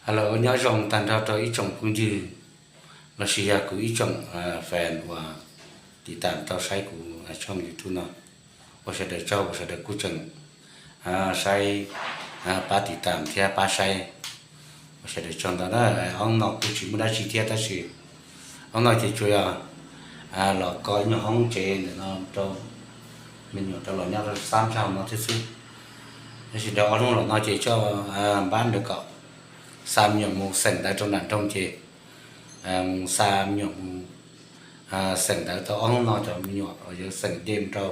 Hello, nyob zoo tag nrho rau ib tsoom phooj ywg lossis yog kuv ib tsoom fan uas tiv tam tau saib kuv tshooj YouTube no. Ua sawv daws tsaug uas sawv daws kuj tseem saib, pab tiv tam thiab pab saib. Ua sawv daws tsaug ntau na. Ob hnub no kuj tsis muaj dab tsi thiab tab sis ob hnub no ces tsuas yog los kho ib nyuag hoob tsev ntawm no rau me nyuam rau los nyob rau sab nraud no thiab xwb. Tab sis dhau ob hnub los no ces coj npab ntawd kom xa me nyuam mus xeem ntawv rau nram nroog ces mus xa me nyuam mus xeem ntawv tau ob hnub no cov me nyuam uas yuav xeem nce mus rau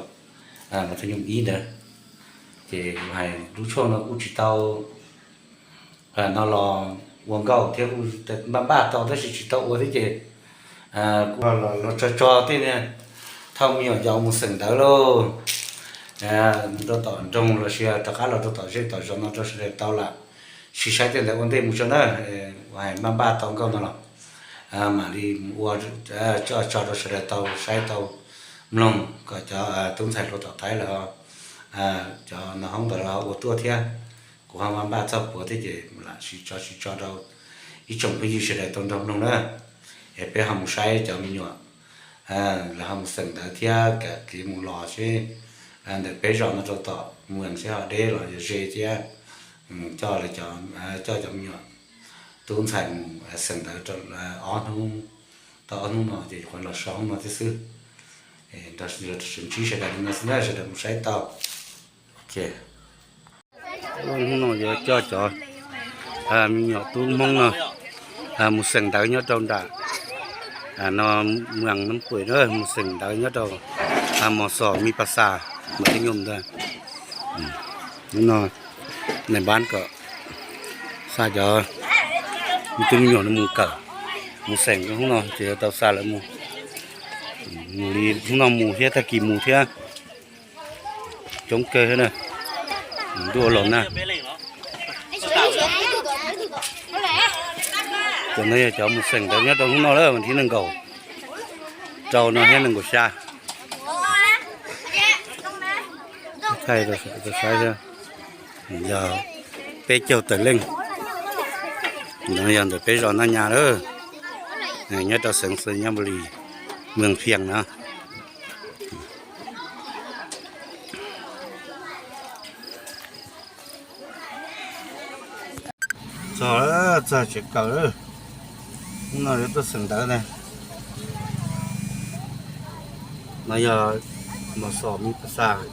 mas thaj nyum ib ntawd. Ces kuv hais lub tshuaj no kuj tsis tau no los ua nkauj thiab kuj npaj npaj tau tab sis tsis tau ua thiab ces kuj los tso tso tej niag thauj me nyuam yaus mus xeem ntawv lauj. Mus rau tom nroog lossis rov qab los rau tom zej tom zos no rau sawv daws tau lam sim saib tej ntawd ua ntej mus tso na. Uas hais npaj npaj tau nkauj no los mam li mus ua tso tso rau sawv daws tau saib tau mloog kom cov tub ntxhais hluas tom Thaib lawm, cov no hoob ntawd los ua tuaj thiab. Kuv ho npaj npaj txoj puav thiab ces lam sim tso sim tso rau ib tsoom phooj ywg sawv daws tau nrog mloog na. Es peb ho mus saib cov me nyuam lawv ho mus xeem ntawv thiab kam kev mus los seb ntawm peb zos no rau tom mus seb ho deb los yog ze thiab. Coj lawv coj cov me nyuam tub ntxhais mus xeem ntawv rau ob hnub, tau ob hnub no ces nyuam qhuav los so hnub no thiab xwb. Nrog sawv ntsib sawv daws li no xwb na, sawv daws mus saib tau. Ok. Hnub no yuav coj cov me nyuam tub Hmoob no mus xeem ntawv nyob rau nram no, Muas Nab Puim na, mus xeem ntawv nyob rau Mos Xos Mis Pas Xas mas tib nyuag ntawd. Hnub no nais npab kom xa cov me tub me nyuam no mus kawm, mus xeem rau hnub no ces yuav tau xa lawv mus. Mus li hnub no mus thiab tag kis mus thiab. Coob kawg thiab na. Ntuj los nag. Cov no yog cov mus xeem ntawv nyob rau hnub no lawm, vas thib nees nkaum rau no thiab nees nkaum xya. Thaij rau saib thiab. Yog peb caug tawm leej. No yog ntawm peb zos Naj Nyas lawm, nyob rau xeev Xais Nyab Npus Lis, Muas Phias na. Txog, txog tsev kawm lawm. Hnub no yuav tuaj xeem ntawv ntag. No yog Mos Xos Mis Pas Xas,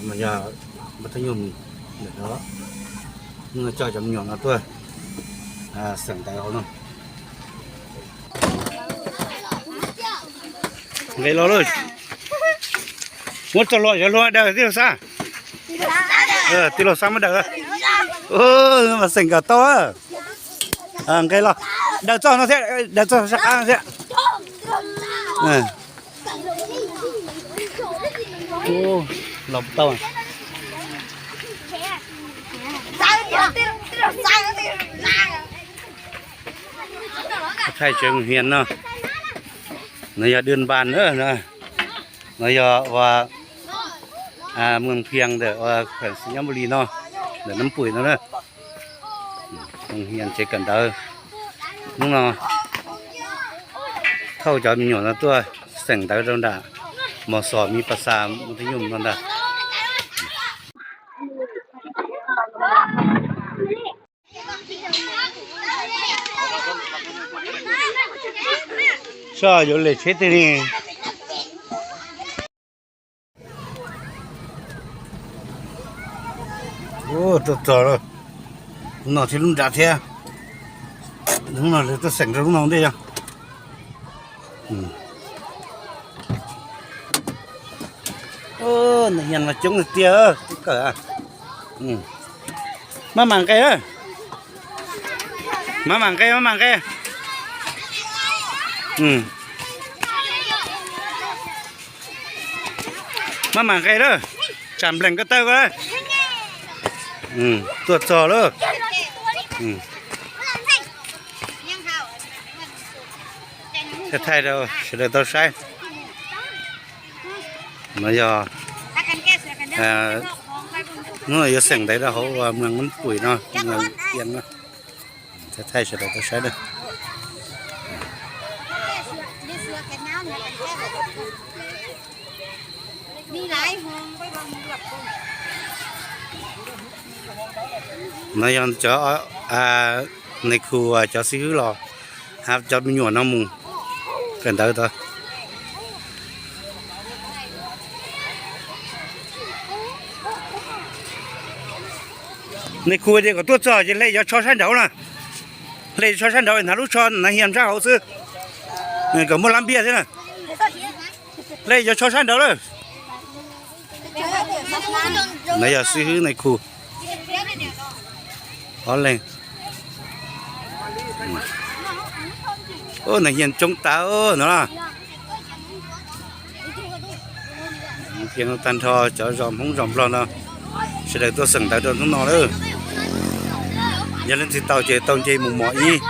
no yog Npab Thaj Nyuj ntawm no. Hnub no coj cov me nyuam no tuaj xeem ntawv hauv no. Nqes los lawm. Muab tso los yog luag daws tij laug Xab. Tij laug Xab muab daws. Mas xeem kom tau. Nqes los. Daws txoj no thiab, daws txoj sab qab no thiab. Los tau. Thaij tsev Mus Hias no. No yog Dwj Npas na. No yog ua Muas Phias ntawm ua Xais Nyab Npus Lis no, ntawm Nab Puim no na. Mus Hias tsev kawm ntawv. Hnub no thauj cov me nyuam no tuaj xeem ntawv rau nram Mos Xos Mis Pas Xas Mus Thaj Nyuj no ntag. Soj yuav lem tsheb tej li. Tuaj txog lawm. Hnub no thiab lub nrad thiab. Hnub no lawv tuaj xeem rau lub no ntej yog. Ntawm yas mas coob tiag tiag, tub kawm. Maj mam nqe, maj mam nqe, maj mam nqe. Maj mam nqe lawm, tsam nplees ko taw ko. Tuaj txog lawm. Thaij thaij rau sawv daws tau saib. No yog hnub no yuav xeem ntawv rau hauv Muas Nab Puim no, Muas Phias no. Thaij sawv daws tau saib na. No yog cov, nais khu, cov xib hwb los hab cov me nyuam no mus kawm ntawv tod. Nais khu tias kom tuaj txog ces hle cov tsho sab nraud na. Hle tsho sab nraud, hnav lub tsho na hias ntsab hauv xwb, kom muaj lab npiaj thiab na. Hle cov tsho sab nraud lawm. No yog xib hwb nais khu ob leeg. Nais hias coob tas no. Tag nrho cov zos Hmoob zos Nplog no sawv daws tuaj xeem ntawv rau hnub no lawm. Yog leej twg tau ces tau nce mus mos ib,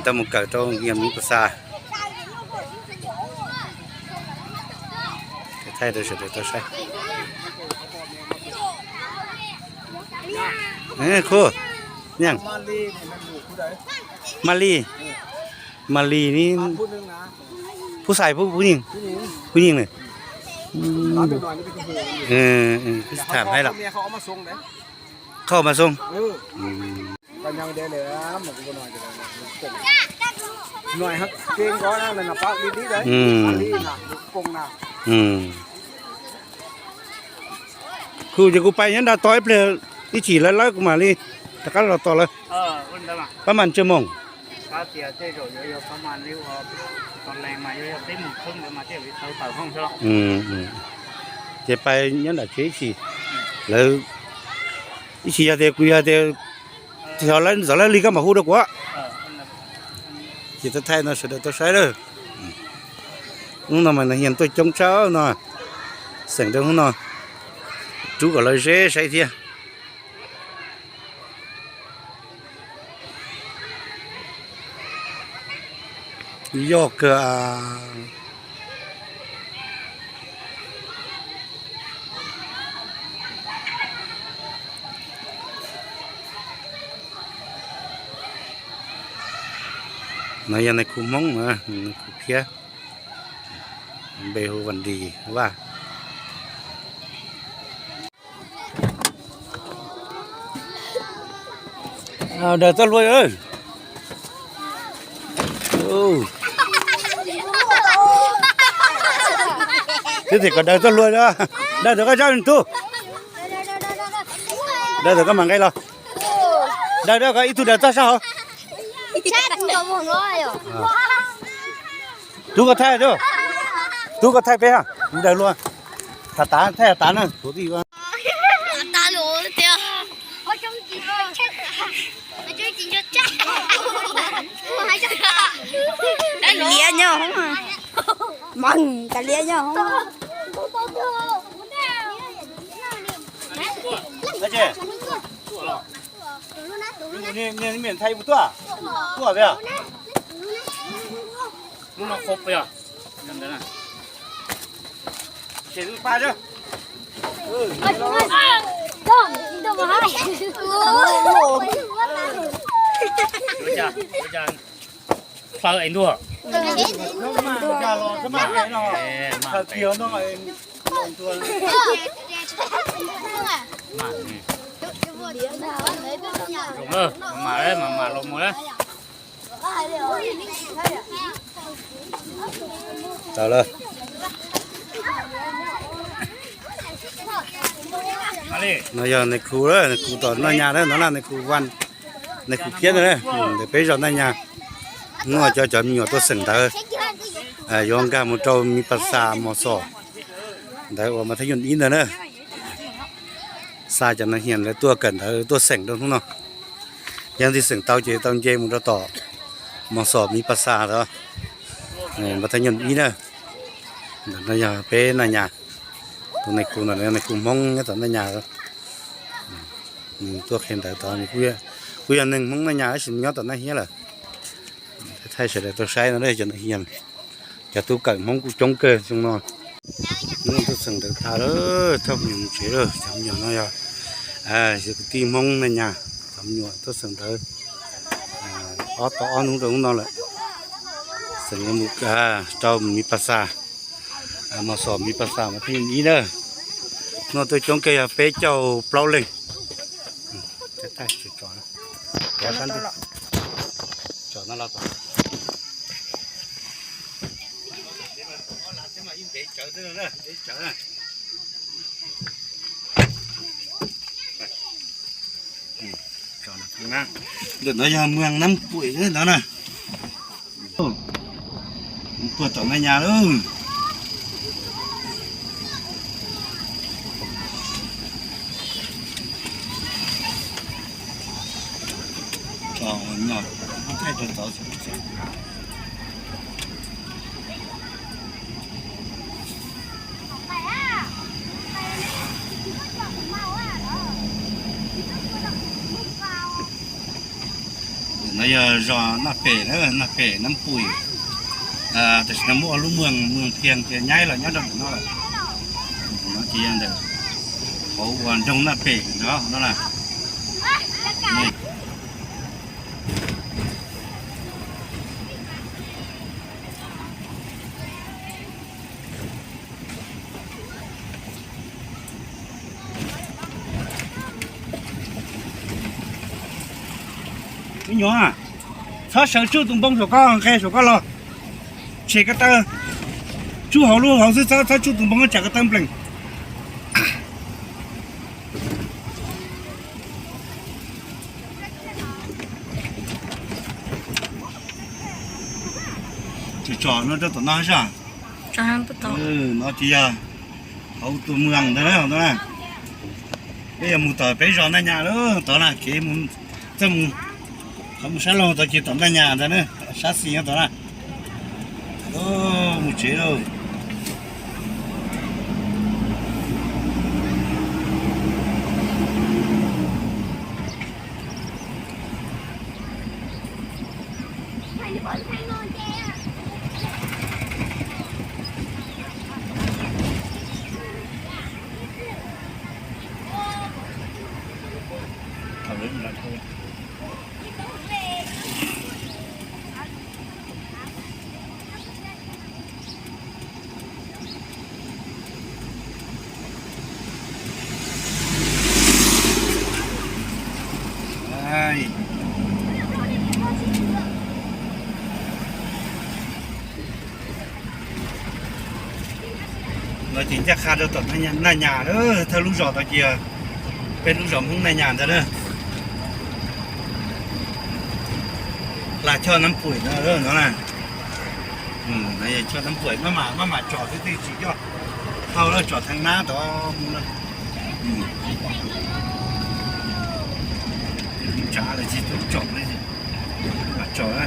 tau mus kawm rau nyiam miv pas xas. Thaij rau sawv daws tau saib. Khu, Maj Lis, Maj Lis, Phub Xais, Phub Yeej, Phub Yeej na. Tham hais los. Qhov mas xoo. Kuv ces kuv pais nyob nram tos ib pliag, ib chim lawv lawb kuv mam li rov qab los tos lawv. Pab mas tsawg moos? Ces pais nyob nram tsev ib chim, lawv ib chim yog tias kuv yog tias txog lawv li koj mam hu rau kuv. Ces thaij no sawv daws tau saib lawm. Hnub no mas nais hias tuaj coob tshaj no, xeem rau hnub no, rub kom lawv ze saib thiab. Yog kawg. No yog nais khu Hmoob, nais khu Phiab, npe hu Vas Dis Vaj. Daws txoj hlua. Twb tias kom daws txoj hlua, daws tau koj tsob tub, daws tau koj mam nqe los, daws, daws koj ib tug daws txoj sab hauv. Tub koj thaij, tub koj thaij peb, kuv daws hlua. Thaij tav, thaij tav na. Liab nyob hoob, mas tas liab nyob hoob. Plaws es ntuag. Zoo, mam mam, mam mam los mus na. No yog nais khu, nais khu tom Naj Nyas na, no na nais khu Vaj, nais khu Phiab ntawd, ntawm peb zos Naj Nyas. Hnub no cov, cov me nyuam tuaj xeem ntawv, yuav nkag mus rau miv pas xas mos xom ntawd uas mas thab nyuj ib ntawd na. Xa cov nais hias lawv tuaj kawm ntawv tuaj xeem rau hnub no. Yog leej twg xeem tau ces tau nce mus rau tom mos xom miv pas xas tod, mas thab nyuj ib na. Ntawm no yog peb Naj Nyas, tus nais khu no nais khu Hmoob nyob tom Naj Nyas. Nws tuaj qhia ntawv tod, kuj yog neeg Hmoob Naj Nyas tab sis nws nyob tom Naj Hiab lawm. Thaij sawv daws tau saib no cov nais hias, cov tub kawm Hmoob kuj coob kawg xyoo no. Hnub no tuaj xeem ntawv tas lawm, thauj me nyuam mus tsev lawm. Cov me nyuam no yog kwv tij Hmoob Naj Nyas, cov me nyuam tuaj xeem ntawv. Ob tau ob hnub rau hnub no lawm. Xeem yuav mus rau Mi Pas Xas, mos xom Mi Pas Xas mas thib ib na. No tuaj coob kiag yog peb caug plaub leej. Ntawm no yog muag Nab Pum no na. Puag tom Naj Nyas lauj. No yog zos Naj Pem na, Naj Pem Nab Pum. Tam sim no muaj ua lub muag, muag Phiag ces nyaib los nyob rau ntawm no lawm. No ces yog ntawm hauv uas nroog Naj Pem no na. Ib nyuag, txhob sawv tsuj tus npoo saum koj, nqe saum koj los. Tshem ko taw, tsuj hauv lub hauv xwb, txhob tsuj tus npoo, tshem ko taw nplees. Tsom no rau tom no sav. No ces yog hauv tus muag ntawd na. Peb yuav mus tom peb zos Naj Nyas lawm tod na, kev mus, txoj mus, qhov mus sab laug tod ces tom Naj Nyas ntawd na, sab xis nyob tod na. Mus tsev lauj. No ces ncaj qha rau tom Naj Nyas lawm, thawj lub zos tod ces peb lub zos Hmoob Naj Nyas ntag na. Hla choj Nab Pum no na. Choj Nab Pum maj mam, maj mam tsom xwb, twb tsis coj tau lawm, tsom theej nab tod mus na. Tsav lawm tsis tau tsom li, mam tsom na.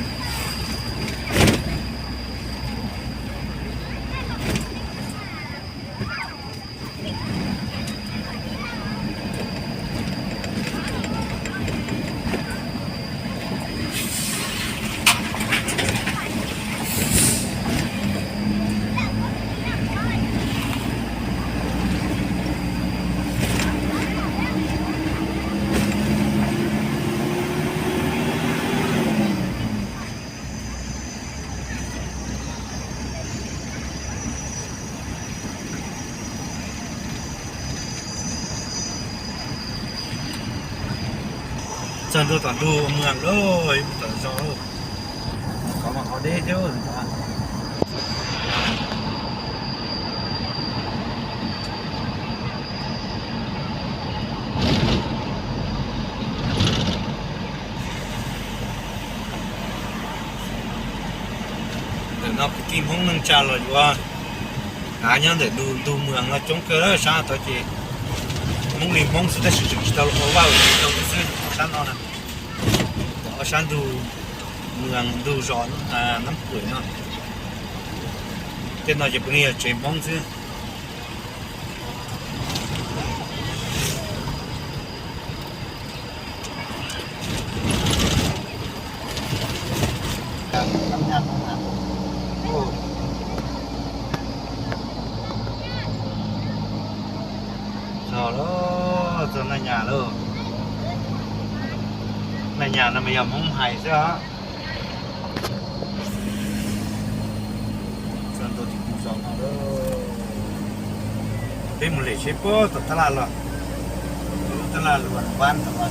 Txog ntua tom ntug muag lawm, mus tom zos, qhov mas qhov deb thiab. Ntawm no kwv tij Hmoob neej tsa los yuav hnav nyob ntawm ntug muag no coob kawg, sab tod ces Hmoob li Hmoob xwb tab sis tseem tsis tau ua vaj ua tsev rau xwb. Ob sab no na, ob sab ntug muag ntug zos Nab Pum no, tej no ces puav leej yog tsev Hmoob xwb. Txog lauj, txog Naj Nyas lauj. Naj Nyas no mas yog Hmoob hais xwb os. Peb mus lem tsheb puag tom tab laj los, tab laj luag pab tom no.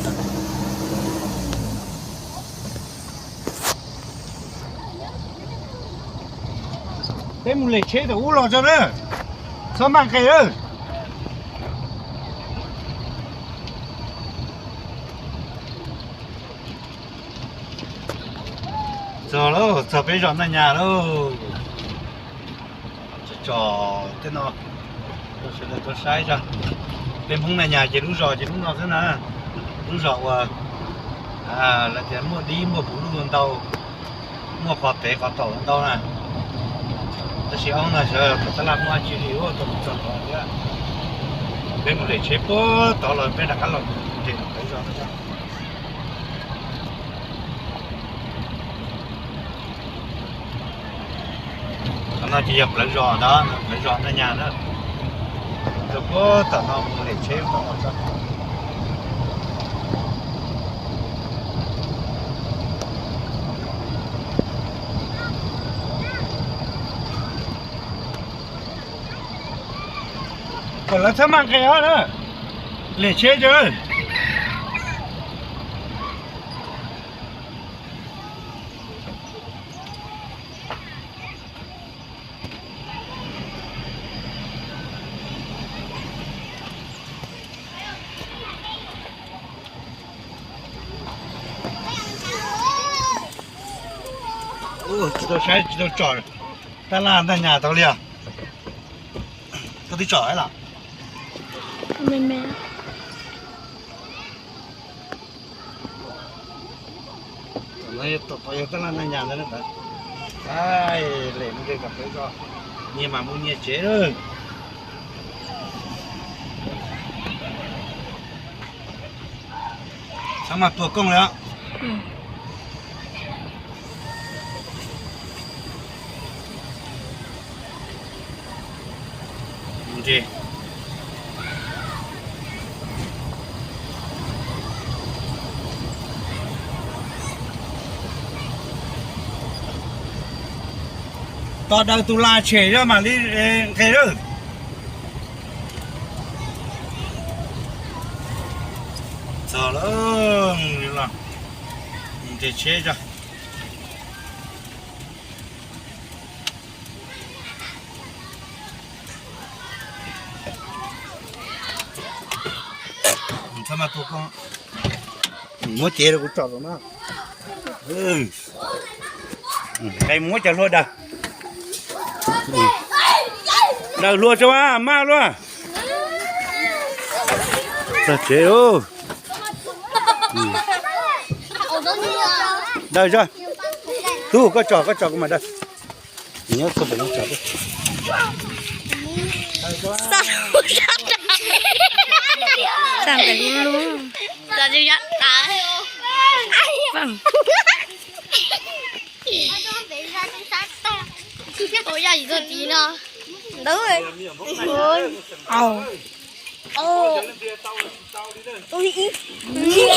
Peb mus lem tsheb tom ub los tso na, txhob maj nqes lawm. Txog lauj, txog peb zos Naj Nyas lauj. Tso tej no rau sawv daws tau saib tso. Peb Hmoob Naj Nyas ces lub zos ces lub no xwb na. Lub zos uas lawv tias muaj dib muaj puv luj ntau, muaj qhov tev qhov taum ntau na. Tab sis ob no sawv daws tab laj muaj dab tsi li ua tau txog tod thiab. Peb mus lem tsheb puag tod los peb rov qab los nres plawv zos no. Qhov no ces yog plawv zos ntag, plawv zos Naj Nyas na. Rau puag tom no mus lem tsheb no. Kom lawv txhob maj nqes os na, lem tsheb tso. Tsis tau saib tsis tau tsom tab laj Naj Nyas tau li os. Koj twb tsom los? Tom no yog tab laj Naj Nyas ntawd na. Lem mus kom peb zos, nyias mam mus nyias tsev. Txhob maj tua kooj li os. Tos daws tus las tshem yog mam li nqes lawm. Txog lawm, nres tsheb tso. Muab cev rau kuv tsom no. Nqes muab cov hlua daws. Daws hlua tso mas maj luaj. Txog tsev lauj. Daws tso. Tub, koj tsom, koj tsom kuv mam daws. Nyob txog pem no tsom. Xa ntawm lub lub. Ua yam yim txog tiv no. Ntawd. Tus ib. Tus ib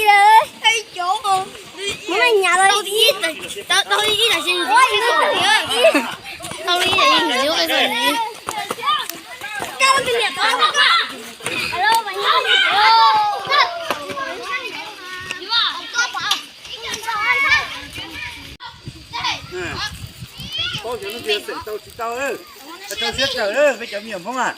lawm. Muab nyas los tus ib. Tau li ib tam sim ntxiv. Tau li ib tam sim ntxiv. Paub cov lub ntias xeem tau tsis tau, tau siab tawm peb cov me nyuam Hmoob a.